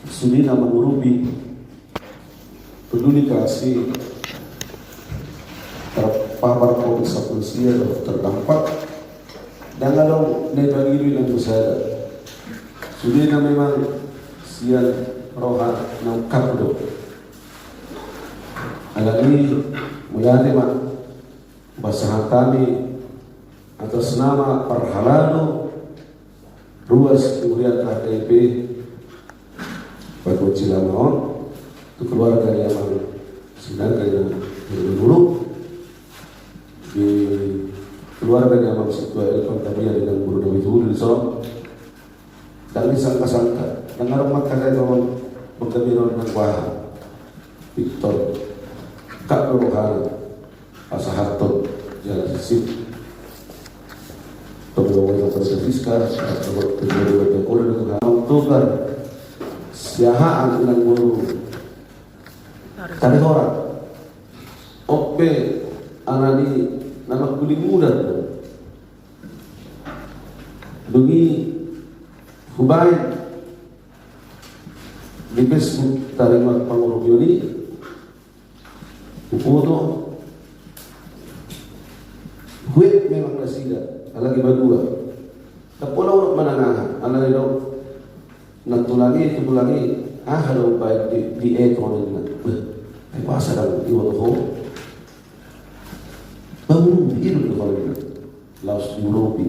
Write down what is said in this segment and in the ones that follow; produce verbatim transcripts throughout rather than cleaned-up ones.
Sudena mangurupi, peduli kasih, terpapar covid sembilan belas, terdampak, dan adong na ipangido inang tu sada. Sudena memang sian roha na ungkap do. Alani mauliate ma pasahat hami atas nama parhalado ruas di Huriata H K I P Batu Cilama on, tu keluarga ni amang Sinaga na dulu, di keluarga ni amang Situa Elvan Tamiya di Nambur Dawit Hulu di son. Ndang disangka-sangka, ndang adong mangkatai on, mangkatai on nang kuaha. Victor, ungkap do rohana, pasahathon jala sip. Tong do wajah Francisca, saat nomor tujuh puluh dua, dia kurang dengan Tuhan. Siahaan inang boru. Tadi orang. Ope, alani nama kulit muda. Dungi hubaen di Facebook tarima pangurupion i, hufoto, huet memang nasida, apalagi badua. Tapola urut manangahan, alani do, na tulang i, tu tulang i, aha do baen di, di eto ninna. Beh, ai masa dang iwa ho. Baru hidup di kolom laos diurupi.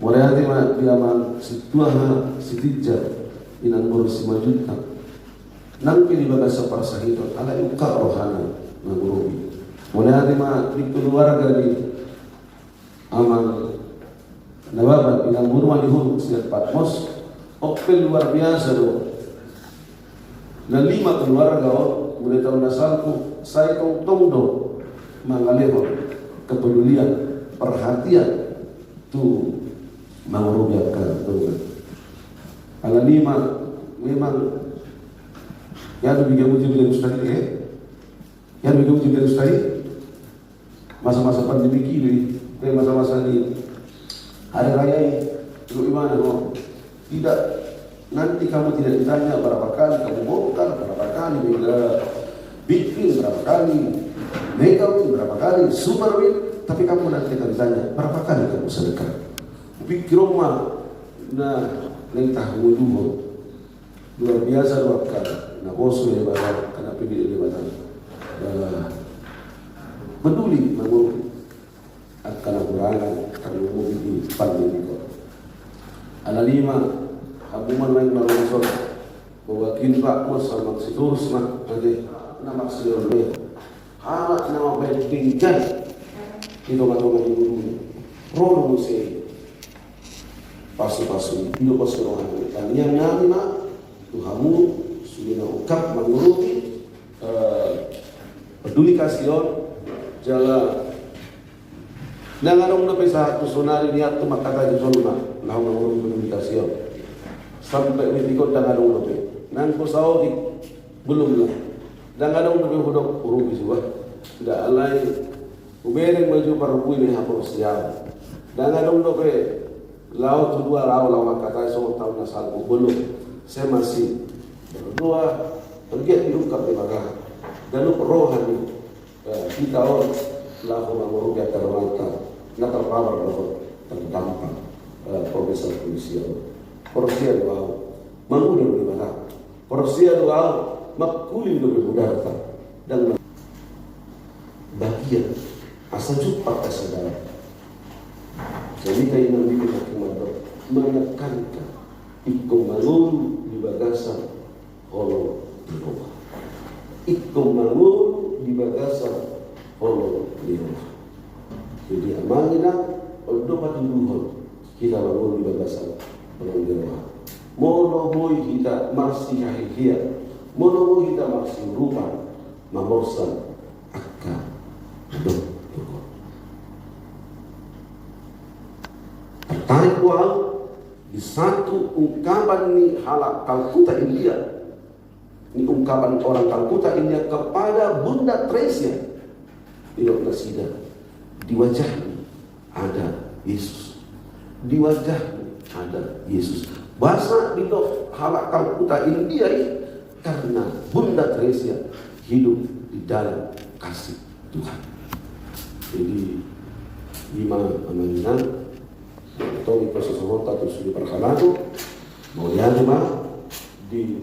Mauliate ma di amang Situa Sitinjak, inang boru Simanjuntak. Nang pe di bagasan parsahiton, alai ungkap rohana mangurupi. Mauliate ma di keluarga di amang Nababan, inang boru Manihuruk sian Patmos. Ope, luar biasa do. Na lima keluarga on, mulai taon na salpu, sai tongtong do mangalehon kepedulian, perhatian tu mangurupi angka dongan. Alani ma memang, ya, do biga uji biga mustahil, eh? Ya, do biga uji biga mustahil. Masa-masa pandemi kini, eh, masa-masa di hari raya ini, lu gimana, kok? Tidak, nanti kamu tidak ditanya berapa kali kamu bongkar, berapa kali bikin, berapa kali mega win, berapa kali super win, tapi kamu nanti akan ditanya berapa kali kamu sedekah. Pikir ma, na, na tahu dulu. Luar biasa do angka naposo ni Debata, angka napillit ni Debata. Eh, peduli mangurupi angka na hurangan, angka na hurangan di pandemi on. Alani ma, hamu ma naeng marongkon, bahwa gin Patmos, amang Sitorus ma, ate, na maksimal be. Halak na mambaen denggan di tonga-tonga ni ngolu i. Ro do muse pasu-pasu i, i do pos roha ni. Tangiang nami ma tu hamu, sude na ungkap mangurupi, eh, peduli kasih on, jala ndang adong dope sahat tu sonari niat tu mangkatai tu jolma laho mangurupi peduli kasih on. Sampe detik on ndang adong dope. Nang tu saotik, belum lah. Ndang adong dope hudok urupi sude. Nda, alai hubereng ma jo parbue ni haporseaon. Ndang adong dope laho tu dua laho, laho mangkatai songon taon na salpu, belum. Saya masih berdoa, manggiat diungkap Debata. Ganup roha ni, eh, hita on laho mangurupi angka dongan ta na terpapar dohot terdampak, eh, covid sembilan belas on. Porsea do ahu, mangula do Debata. Porsea do ahu, mangkuling dope mudarta. Ndang ma-, bagian asa jumpang asa dalan. Jadi kaina minggu hakimanto menekankan ingkon mangolu di bagasan holong ni roha. Ingkon mangolu di bagasan holong ni roha. Jadi amang inang, on do patuduhon hita mangolu di bagasan holong ni roha. Molo boi hita marsihahihian, molo boi hita marsiurupan, mamorsan angka na adong tu ho. Tertarik do ahu di satu ungkapan ni halak Kalkuta, India. Ni ungkapan orang Kalkuta, India, kepada Bunda Tresia. Didok nasida, di wajahmu ada Yesus. Di wajahmu ada Yesus. Boasa didok halak Kalkuta India i? Karena Bunda Teresia hidup di dalam kasih Tuhan. Jadi, ima amang inang, tong i pasosohonta tu sude parhalado, mauliate ma di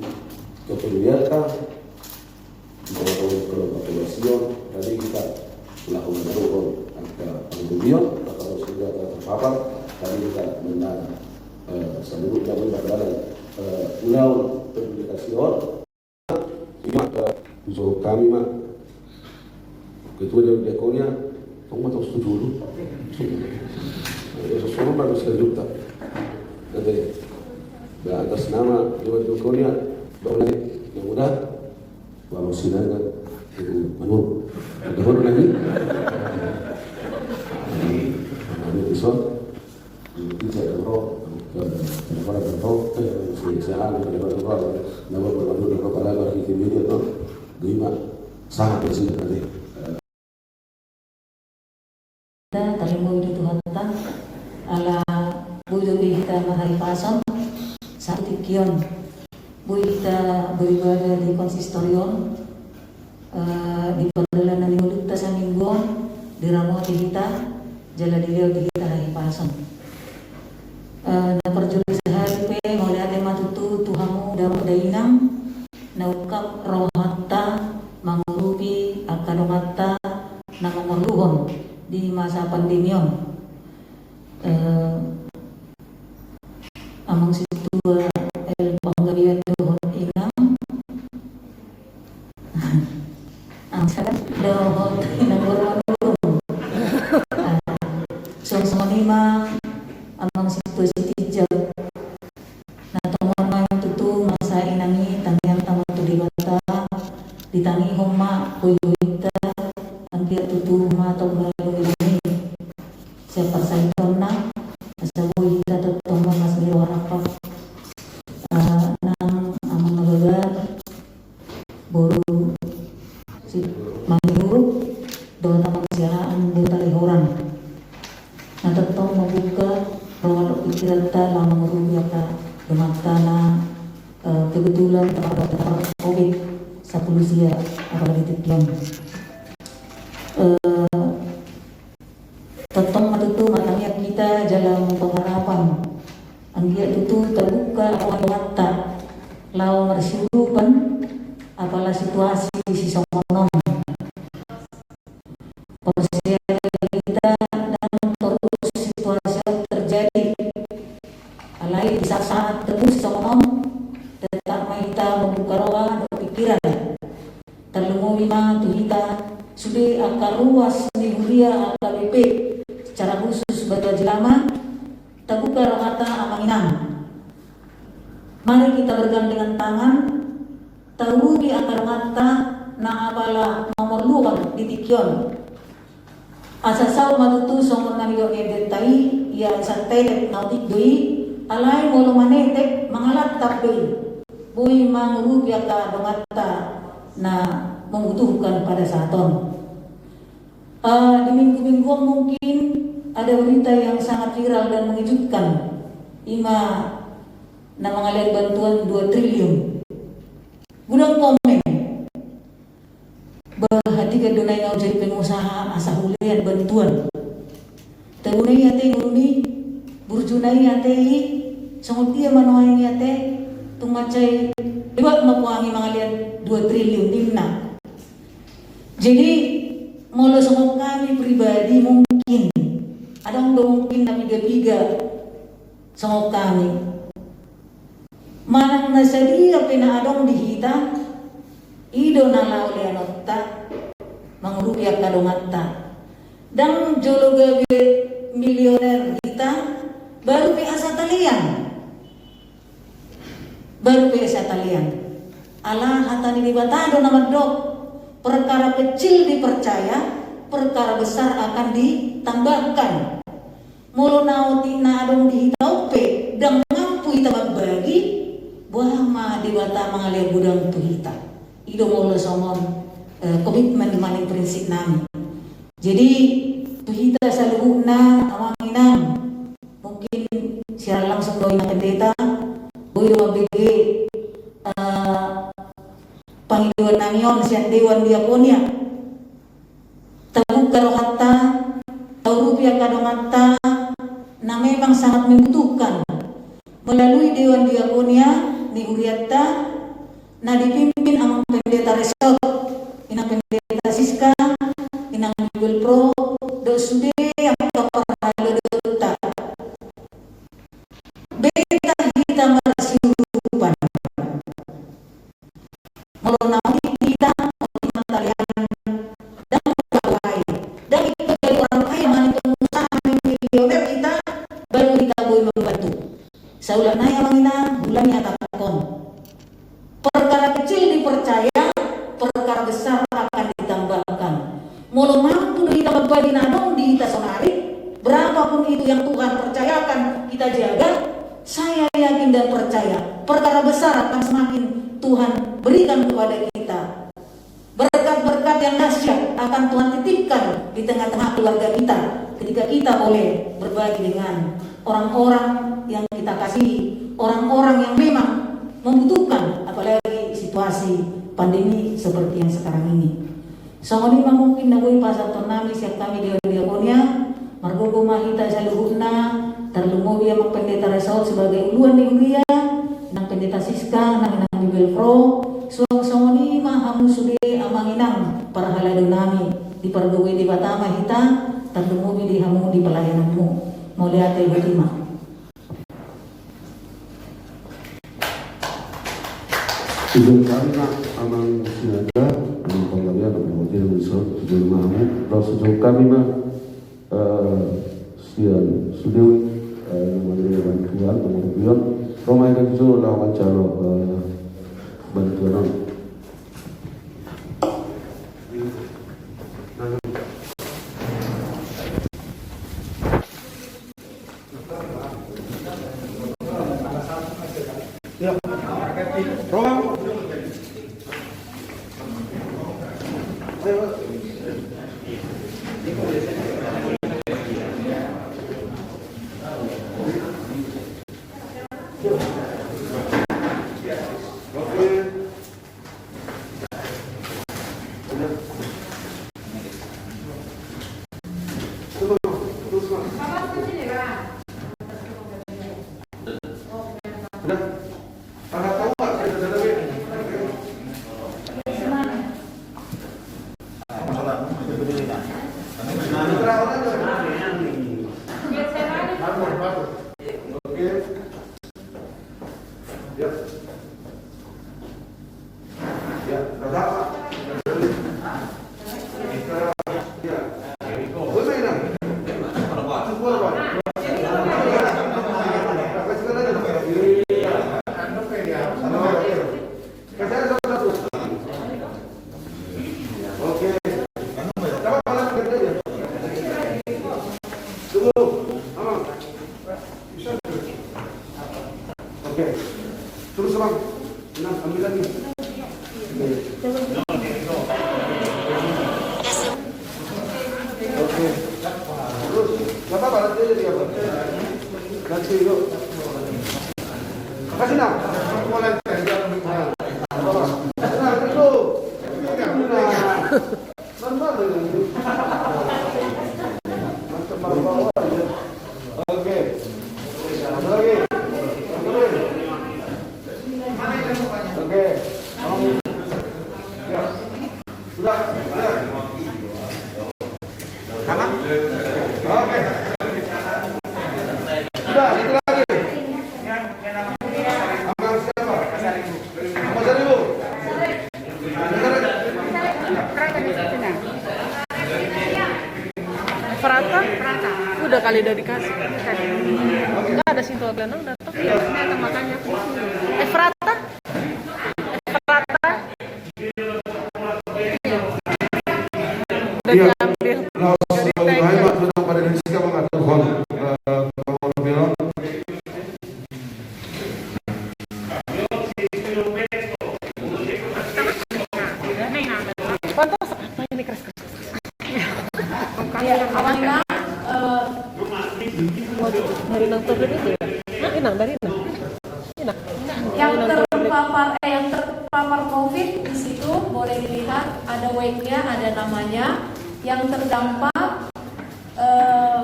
keperluanta, mauliate ma di keperluan, tadi hita laho manaruhon angka pangurupion, angka sudah terpapar, tadi hita menang, eh, seluruh jamu dalam, eh, ulaon publikasi on. Ima, eh, jo hami ma. Ketua Dewan Diakonia, tong ma tong setuju dulu. Ya, sesuai ma bisa juta. Nanti, ya, atas nama Dewan Diakonia, doa yang mudah, walau sinar kan, itu, anu, ada orang lagi. Ini, ada episode. Tarlumobi do Tuhanta, ala boi do be hita marhahipason, sahat tingki on. Boi hita beribadah di konsistori on, eh, di pardalanan ni ngolunta saminggu on, diramoti hita, jala dilehon di hita hahipason. Eh, na parjolo sahali pe, mauliate ma tutu tu hamu damang dainang, na ungkap rohanta mangurupi angka donganta na mangorluhon di masa pandemi on. Eh, Amang Situa L Panggabean dohot Inang. Amang Situa dohot Inang Boru Manurung. Ah, songon i ma Amang Situa Sitinjak. Na tongon ma i tutu masa inang i, tangiangta ma tu Debata, ditangihon ma hoihoi ta, anggiat tutu ma tong na lungi-lungi sian parsahitonna, asa boi hita tongtong marlas ni roha rap, eh, nang amang na babar, boru Simanjuntak, dohot amang Siahaan, dohot ari horan. Na tongtong mambuka roha dohot pingkiranta laho mangurupi angka donganta na, eh, kebetulan terpapar covid sepuluh sia, apalagi tingki on. Eh, Tongtong ma tutu martangiang hita jala mangula harapan. Anggiat tutu tabuka roha donganta laho marsiurupan apala situasi sisongon on. Porsea hita ndang torus situasi on terjadi. Alai di saat-saat terburuk songon on, tetap ma hita mambuka roha dohot pingkiran. Tarlumobi ma tu hita sude angka ruas ni huria H K B P secara khusus Batua Jelama, tabuka rohanta amang inang. Mari kita bergandengan tangan, taurupi angka donganta na apala mamorluhon di tingki on. Asa saut ma tutu songon na nidok ni endenta i, ia santanek na otik do i, alai molo manetek mangalantap do i. Boi mangurupi angka donganta na membutuhkan pada saat on. Eh, di minggu-minggu on mungkin ada berita yang sangat viral dan mengejutkan. Ima na mangalean bantuan dua triliun. Godang komen. Bah, hatiha do nai na jadi pengusaha asa hulean bantuan. Tabona i ate ngolumi, burjuna i ate i, songon dia ma nuaeng i ate, tung mansai hebat ma poang i mangalean dua triliun ninna. Jadi, molo songon hami pribadi mungkin, adong do mungkin na piga-piga songon hami. Manang na sadia pe na adong di hita, i do na laho leanonta mangurupi angka donganta. Ndang jolo gabe milioner hita, baru pe asa talean. Baru pe asa talean. Ala hata ni Debata do na mandok, perkara kecil dipercaya, perkara besar akan ditambahkan. Molo na otik na adong di hita on pe ndang mampu hita mambagi, boha ma Debata mangalean godang tu hita. I do molo songon, eh, komitmen manang prinsip nami. Jadi, tu hita saluhutna amang inang, mungkin siaran langsung do inang pendeta, Ketua B G, eh, pangidoan nami on sian Dewan Diakonia. Tabuka rohanta, taurupi angka donganta na memang sangat membutuhkan melalui Dewan Diakonia ni hurianta, na dipimpin Amang Pendeta Resort, Inang Pendeta Siska, Inang Bibelvrouw, dohot sude angka parhalado-halado ta. Beta hita marsiurupan. Molo na otik hita, otik ma talian, ndang mangkatai, ndang ingkon jadi orang kaya, mani pengusaha, mani milioner hita, baru hita boi membantu. Saulak nai, Amang Inang, ula ni hatangkon. Perkara kecil dipercaya, perkara besar akan ditambahkan. Molo mampu do hita mambagi na adong di hita sonari, berapapun itu yang Tuhan percayakan kita jaga, saya yakin dan percaya perkara besar akan semakin Tuhan berikan kepada kita. Berkat-berkat yang dahsyat akan Tuhan titipkan di tengah-tengah keluarga kita ketika kita boleh berbagi dengan orang-orang yang kita kasihi, orang-orang yang memang membutuhkan, apalagi situasi pandemi seperti yang sekarang ini. Songon i ma mungkin na boi pasahaton nami sian hami Dewan Diakonia, margogo ma hita saluhutna, tarlumobi Amang Pendeta Resort sebagai uluan ni huria, Inang Pendeta Siska, Inang Bibelvrouw, suang songon i ma hamu sude Amang Inang parhalado nami, dipargogoi Debata ma hita, tarlumobi di hamu di pelayananmu. Mauliate, botima. Sujou hami ma Amang Sinaga, Amang Panggabean, Amang Panggabean, sujou ma hamu, laos sujou hami ma, eh, sian sude, eh, na mangido bantuan, panggabean, ro ma hita tu jolo laho manjalo, eh, bantuan on. Oke. Terus, Bang. Nah, ambil lagi. Oke. Terus, nggak apa-apa, nanti aja dia, Bang. Nanti, yuk. Makasih, Nang. Makasih, Nang. Itu. Nah. Oke. Satu lagi. Oke. Ya. Sudah. Sudah. Oke. Sudah, satu lagi. Sama siapa? Sama Saribu. Efrata? Udah kali, udah dikasih. Nggak ada, Sinto Aglanang datang. Iya, datang makanya. Efrata? Efrata? Udah diambil. Jadi, thank you. Pantas apa ini keras-keras? Ya, awalnya, eh, waduh, dari nang turun itu ya? Ini nang, dari nang. Ini nang. Ada namanya yang terdampak, eh,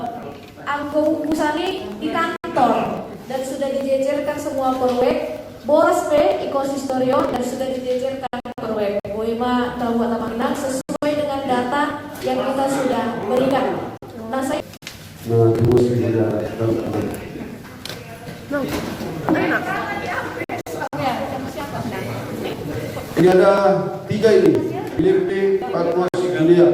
anggo urusan ini di kantor dan sudah dijejerkan semua perwek, boras pe i konsistorion dan sudah dijejerkan perwek. Boi ma tabuat Amang Inang sesuai dengan data yang kita sudah berikan. Nah, saya Nah, terus kita. Ini ada tiga ini. Filipe, Patmos, Julia.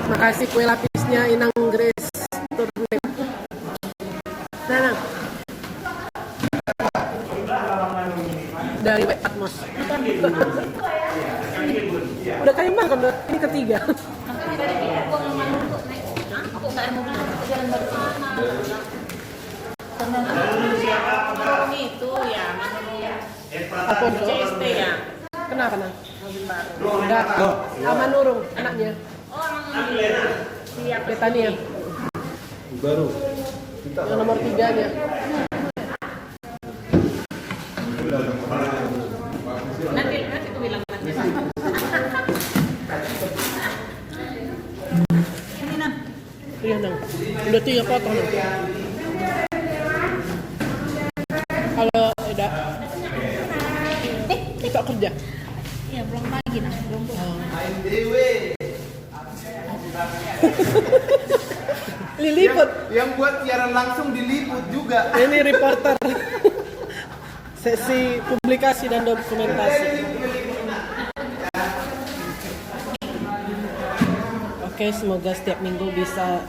Makasih kue lapisnya Inang Grace Turnip. Nah, nah. Dari Wet Patmos. Udah kayak makan, udah ini ketiga. Apa tuh? Kenapa, nah? Enggak. Sama Nurung, anaknya. Betania. Baru. Yang nomor tiganya. Nanti, nanti aku bilang nanti. Ini, Nang. Iya, Nang. Udah tuh ya, potong, Nang. Kalau udah, eh, kita kerja. Iya, belum pagi, Nang. Belum pulang. Oh. Diliput. Yang, yang buat siaran langsung diliput juga. Ini reporter. Sesi publikasi dan dokumentasi. Oke, semoga setiap minggu bisa